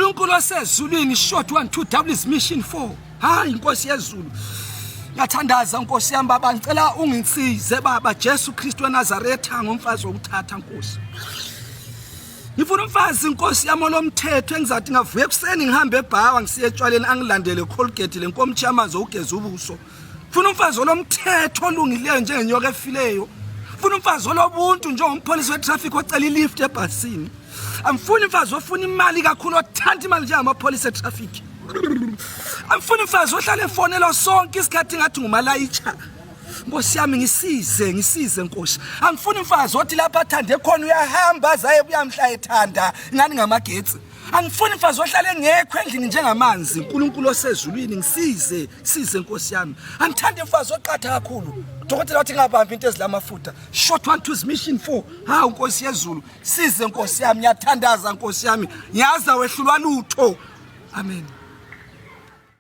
Nkulunkulu osezulwini, short 1 2 W's mission 4. Hayi Nkosi yezulu. Ngiyathandaza Nkosi yami baba, ngicela ungisize baba Jesu Kristu weNazaretha ngomfazi wokuthatha Nkosi. Ngifuna umfazi Nkosi yami olomthetho engizathi ngavuka ekuseni ngihambe ebhawa ngisiye etshwaleni angilandele Colgate lenkomitshe yamanzi okugeza ubuso. Funa umfazi olomthetho olungileyo njengenyoka efileyo. Funa umfazi olobuntu njengompholisa wetraffic ocela ilift ebhasini. Amfuni umfazi ofuna imali kakhulu othanda imali njengamapholisa etraffic. Amfuni umfazi ohlala efonelwa sonke isikhathi ngathi ngumalayitsha. Nkosi yami ngisize ngisize Nkosi. Angifuni umfazi othi lapha athande khona uyahamba azaye buya mhla ethanda ngani ngamagetsi. Angifuni mfazi ohlale engekho endlini njengamanzi. uNkulunkulu osezulwini ngisize, size Nkosi yami. Angithandi mfazi oqatha kakhulu. Dokotela wathi ngabambi into ezilamafutha. Short 1 2 mission 4. Hawu Nkosi yezulu, size Nkosi yami, ngiyathandaza Nkosi yami. Ngiyaza wehlulwa lutho. Amen.